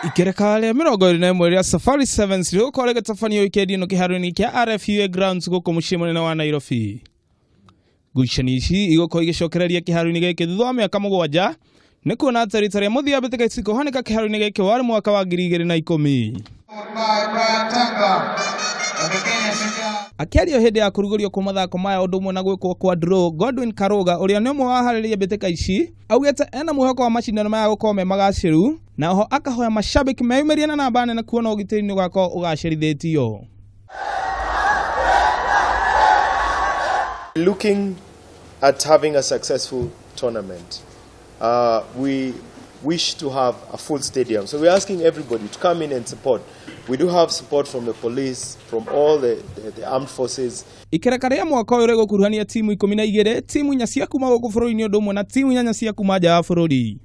Ikereka rĩa 21 rĩa Safari Sevens rĩgũkorwo rĩgĩtabanio wikendi ĩno kĩharo-inĩ kĩa RFUA Grounds gũkũ mũciĩ mũnene wa Nairobi. Ngucanio ici igũkorwo igĩcokereria kĩharo-inĩ gĩkĩ thutha wa mĩaka 7 nĩ kuona atĩ rita rĩa mũthia mbĩtĩka ici kũhanĩka kĩharo-inĩ gĩkĩ warĩ mwaka wa 2010. Akĩario hĩndĩ ya kũrugũrio kwa mathako maya ũndũ ũmwe na gwĩkwo kwa draw, Godwin Karũga ũrĩa nĩ ũmwe wa aharĩrĩria mbĩtĩka ici augĩte ena mwĩhoko wa macindano maya gũkorwo me magacĩru na oho akahoya mashabiki meyumĩrie na namba nene kuona ũgitĩri nĩ ũgakorwo ũgacĩrithĩtio. Looking at having a successful tournament, we wish to have a full stadium. So we're asking everybody to come in and support. We do have support from the police, from all the armed forces. Ikereka rĩa mwaka ũyũ rĩgũkuruhania timu 12, timu 4 cia kuma gũkũ bũrũri-inĩ ũndũ ũmwe na timu 8 cia kuma nja wa bũrũri.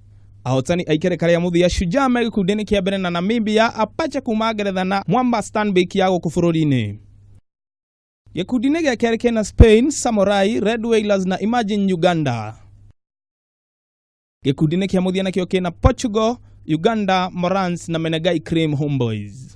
Ahotani a ikereka rĩa mũthia Shujaa me gĩkundi-inĩ kĩa mbere na Namibia, Apache kuma Ngeretha na Mwamba Stanbic ya gũkũ bũrũri-inĩ. Gĩkundi-inĩ gĩa kerĩ kĩna Spain, Samurai, Red Whalers na Imagine Uganda. Gĩkundi-inĩ kĩa mũthia nakĩo kĩna Portugal, Uganda, Morans na Menegai Cream Homeboys.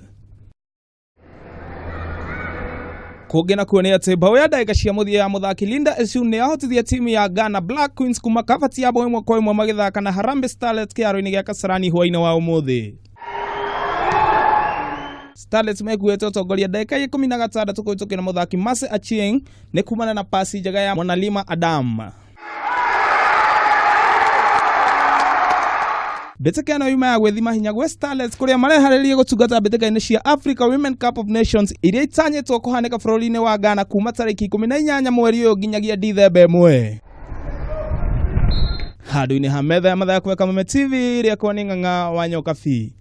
Kũngĩ nakuo nĩ atĩ mbaũ ya ndagĩka cia mũthia ya mũthaki Linda Esun nĩ yahotithia timu ya Ghana Black Queens kuma kabati ya bao 1-1 magĩthaka na Harambee Starlets kĩharo-inĩ gĩa Kasarani hwaĩ-inĩ wa ũmũthĩ. Starlets mekuĩte ũtongoria ndagĩka 16 kũhĩtũkĩra mũthaki Mercy Achieng nĩ kumana na pasi njega ya Mwanalima Adam. Mbĩtĩka ĩno yuma ya gwĩthima hinya gwĩ Starlets kũrĩa mareharĩria gũtungata mbĩtĩka-inĩ cia Africa Women Cup of Nations iria itanyĩtwo kũhanĩka bũrũri-inĩ wa Ghana kuma tarĩki 18 mweri ũyũ nginyagia Dithemba 1. Handũ-inĩ ha metha ya mathako ya Kameme TV rĩakwa nĩ Ng'ang'a wa Nyokabi.